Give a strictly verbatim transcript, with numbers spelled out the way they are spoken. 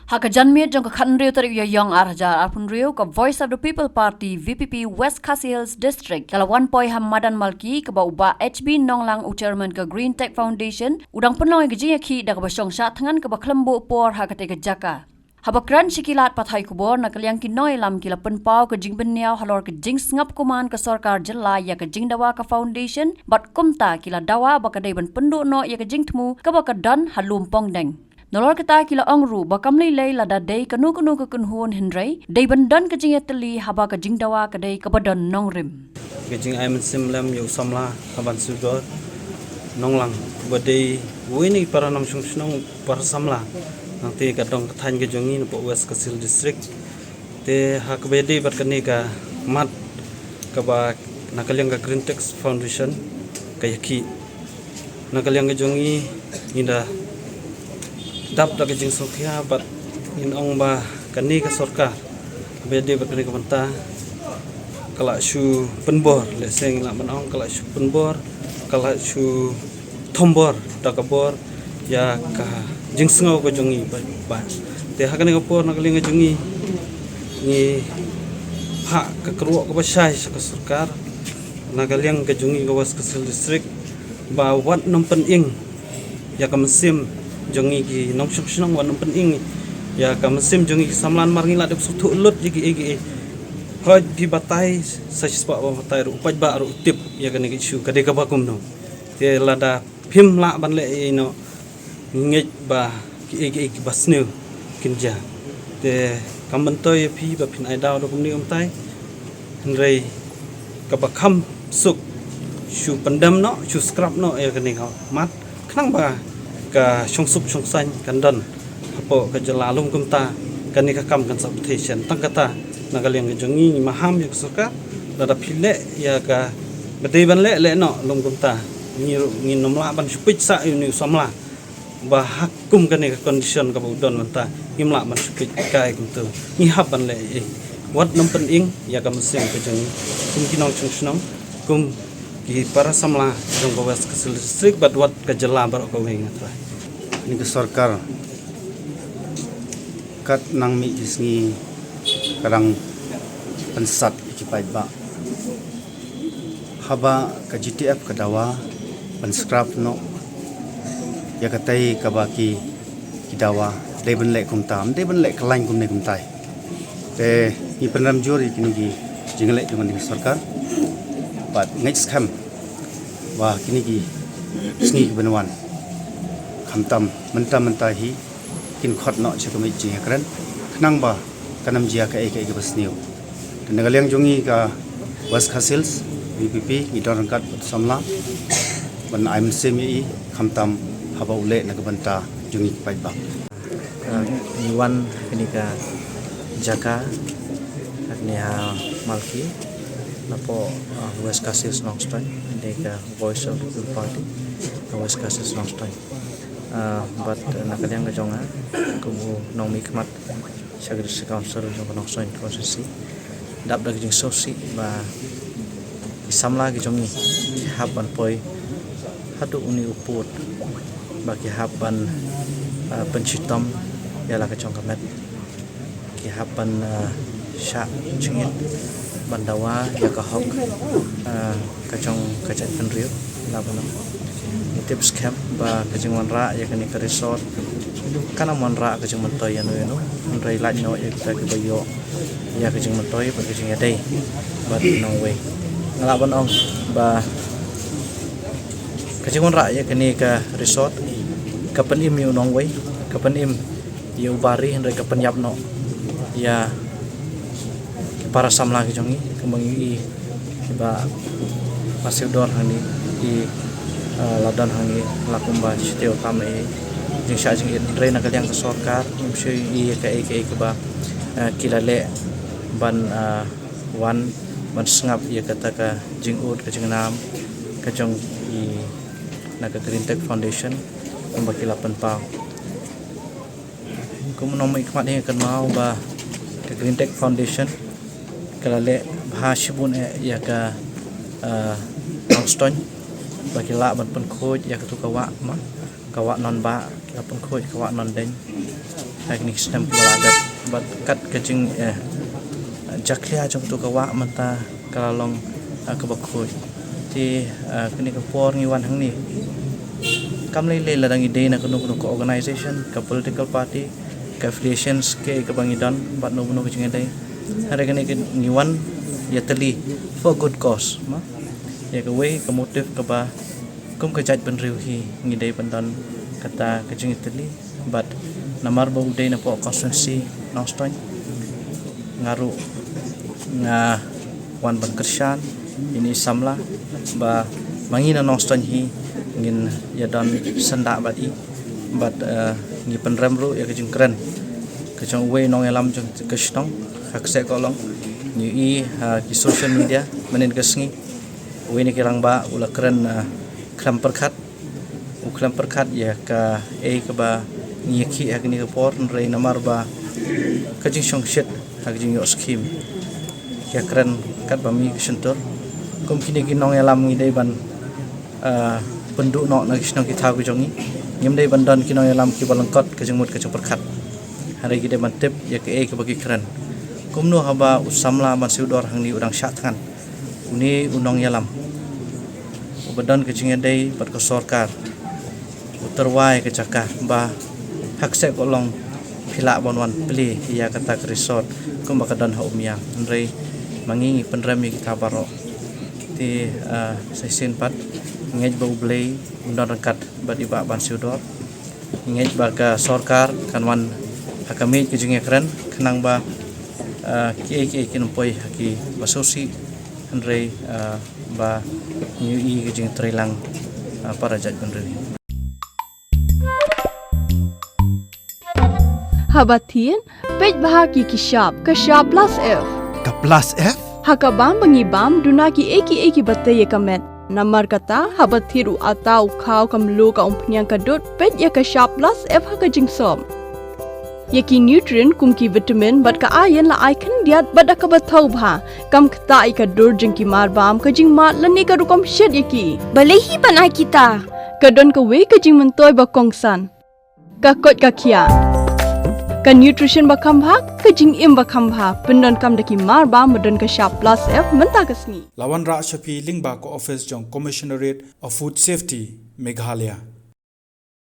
Ha ka janmiet jong ka khathynriew tarik u Ïaïong ar hajar arphew hynriew, ka Voice of the People Party, V P P, West Khasi Hills District ka la wan poi ha madan Malki, kaba u Bah H B Nonglang, u Chairman ka Green Tech Foundation, u dang pynlong ïa ka jingïakhih da kaba shong shah thngan kaba khlem buh por ha katei ka jaka. Haba kren sha ki lad pathai khubor, na ka liang ki nongïalam ki la pynpaw ka jingbynñiaw halor ka jingsngap kuman ka sorkar jylla ïa ka jingdawa ka foundation, bad kumta ki la dawa ba ka dei ban pynduh noh ïa ka jingthmu kaba ka don ha Lum Pongdeng. Nalor kata, ki la ong ruh ba kam lei lei lada dei kano kano ka kynhun, hynrei dei ban don ka jingïatylli haba ka jingdawa ka dei kaba don nongrim. Ka jingai mynsiem lem ïa u samla ha ban sudor Nonglang, ba dei uwei na ki para nongshong shnong, para samla. Nangta ka dong ka thaiñ ka jong ngi napoh West Khasi Hills District. Te ha kaba ïadei bad kane ka mat kaba na ka liang ka Green Tech Foundation ka ïakhih, na ka liang ka jong ngi, ngi da dap da ka jingsngewkhia bad ngin ong ba kane ka sorkar, kaba ïadei bad kane ka bynta, ka la shu pynbor, lehse ngi lah ban ong ka la shu pynbor, ka la shu thombor da ka bor ïa ka jingsngew ka jong ngi ba, ba. Te ha kane ka por, na ka liang ka jong ngi, ngi phah ka kyrwoh kaba shai sha ka sorkar, na ka liang ka jong ngi ka West Khasi Hills District, ba wat nym pyning ïa ka mynsiem jong ngi ki nongshong shnong, wat nym pyning ïa ka mynsiem jong ngi ki samla, namar ngi la dep sngewthuh lut ïa kiei kiei. Hooid, phi batai sa shispah ba batai ruh, u paidbah ruh u tip ïa kane ka issue ka dei kaba kumno. Te lada phim lah ban leh ei ei noh, ngi ngeit ba kiei kiei kiba sniew kin jia. Te kam myntoi ïa phi ba phin ai daw da kumne kumtai, hynrei kaba kham suk, shu pyndem noh, shu scrap noh ïa kane ka mat, khnang ba ka shongsuk shongsaiñ kan don hapoh ka jylla. Lym kumta, kane ka kam kan sa pynthei shen. Tang kata, na ka liang ka jong ngi, ngi maham ïa ka sorkar, lada phi leh ïa kaba dei ban leh, leh noh. Lym kumta, ngi ruh ngin nym lah ban shu peit sah ïa une u samla ba ha kum kane ka condition kaba u don mynta, ngim lah ban shu peit kai kumto. Ngi hap ban leh ei ei. Wat nym pyning ïa ka mynsiem ka jong ngi kum ki nongshong shnong, kum ki para samla jong ka West Khasi Hills District, bad wat ka jylla baroh kawei, nga trai. Kane ka sorkar, kat nang mih ki sngi, ka dang pynsat ïa ki paidbah. Haba ka G T F ka dawa ban scrap noh ïa katei kaba ki, ki dawa, dei ban leh kumta, dei ban leh kyllain kumne kumtai. Te ngi pynrem jur ïa kine ki jingleh jong kane ka sorkar. Bad ngeit skhem ba kine ki sngi ki ban wan, khamtam mynta mynta hi, kin khot noh sha ka miej jingïakren, khnang ba kan ym jia kaei kaei kaba sniew. Te na ka liang jong ngi ka West Khasi Hills V P P, ngi don ryngkat bad samla ban ai mynsiem ïa i, khamtam haba u leh na ka bynta jong ngi ki paidbah. Ah, ngi wan ha kane ka jaka, ha kane ha Malki, napoh, ah, West Khasi Hills Nongstoiñ, kane ka Voice of the People Party, ka West Khasi Hills Nongstoiñ. Ah, bad, ah, na ka liang ka jong nga, kum u nongmihkhmat sha ka District Council jong ka Nongstoiñ Constituency, dap da ka jingsngewsih ba ki samla ki jong ngi ki hap ban poi haduh une u pud, ba ki hap ban, ah, pynshitom ïa la ka jong ka met. Ki hap ban, ah, shah jingit ban dawa ïa ka hok, ah, ka jong ka jaitbynriew. Lah ban ong, ngi tip skhem ba ka jingwanrah ïa kane ka resort kan ym wanrah ka jingmyntoi ïano ïano, hynrei lait noh ïa kita kiba ïoh ïa ka jingmyntoi bad ka jingïadei bad u nongwei. Nga lah ban ong ba ka jingwanrah ïa kane ka resort ka pynim ïa u nongwei, ka pynim ïa u Bari, hynrei ka pynïap noh ïa ki para samla ki jong ngi, kumba ngi ïohi kiba, ba siew dor hangne, i, eh, la don hangne la kumba shitiew tam ïa i jingshah jingit, hynrei na ka liang ka sorkar ngim shu ïohi ïa kaei kaei kaba, eh, ki la leh ban, eh, wan ban sngap ïa kata ka jingud ka jingnam ka jong i na ka Green Tech Foundation kumba ki la pynpaw. Kum u nongmihkhmat, nga kynmaw ba ka Green Tech Foundation ka la leh bha shibun eh ïa ka, eh, Nongstoiñ, ba ki lah ban pynkhuid ïa katu ka wah, ma, ka wah Nonbah, ki la pynkhuid ka wah Nondeiñ. Ha kine ki snem kiba la dep bad kat ka jing, eh, jakhlia jong tu ka wah mynta ka la long, ah, kaba khuid. Te, ah, kane ka por ngi wan hangne, kam lei lei lada ngi dei na kano kano ka organization, ka political party, ka affiliations kaei kaba ngi don bad no no ka jingdei. Hynrei kane ka ngi wan ïatylli for good cause, ma. Ïa kawei ka motive kaba kum ka jaitbynriew hi ngi dei ban don kata ka jingïatylli. Bad namar ba u dei na poh constituency Nongstoiñ, nga ruh nga wan ban kyrshan ïa ine i samla ba ma ngi na Nongstoiñ hi ngin ïadon syndah bad i. Bad, eh, ngi pynrem ruh ïa ka jingkren ka jong uwei u nongïalam jong ka shnong, ha Kseh Kohlong. Ngi ïohi ha ki social media mynhynnin ka sngi uwei na ki rangbah u la kren, eh, khlem pyrkhat, u khlem pyrkhat ïa kaei kaba ngi ïakhih ha kane ka por, hynrei namar ba ka jingshongshit ha ka jingïoh skhim, ïa kren katba mih ka shyntur. Kum kine ki nongïalam ngi dei ban, ah, pynduh noh na ki shnong ki thaw ki jong ngi. Ngim dei ban don ki nongïalam kiba lyngkot ka jingmut ka jingpyrkhat, hynrei ki dei ban tip ïa kaei kaba ki kren. Kumno haba u samla ban siew dor hangne u dang shah thngan, une u nongïalam uba don ka jingïadei bad ka sorkar u tyrwa ïa ka jaka ba ha Kseh Kohlong phi lah ban wan plie ïa kata ka resort kumba ka don ha Umiam. Hynrei ma ngi ngi pynrem ïa kita baroh. Te, ah, sa shisien pat ngeit ba U Blei un don ryngkat bad i Bah Bansiew Dor. Ngeit ba ka sorkar kan wan ha ka miej ka jingïakren khnang ba, ah, kiei kiei kin ym poi ha kiba sngewsih, hynrei, ah, ba ngi ïohi ka jingtreilang, ah, para jaitbynriew. Haba thied, peit bha ki ki shap, ka shap plus F. Ka plus F? Ha ka bam ba ngi bam, duna kiei kiei kiba tei ïa ka met. Namar kata, haba thied u atta, u khaw, ka mluh, ka umphniang, ka dud, peit ïa ka shap plus F ha ka jingsop. Ïa ki nutrient kum ki vitamin bad ka iron la ai khyndiat bad da kaba thaw bha. Kam ktah ïa ka dur jong ki marbam, ka jingmad lane ka rukom shet ïa ki. Balei hi ban ai kita? Ka don kawei ka jingmyntoi ba kongsan. Ka koit ka khiah. Ka nutrition ba kham bha, ka jingim ba kham bha. Pyndonkam da ki marbam ba don ka shap plus F mynta ka sngi. La wanrah sha phi lyngba ka office jong Commissionerate of Food Safety, Meghalaya.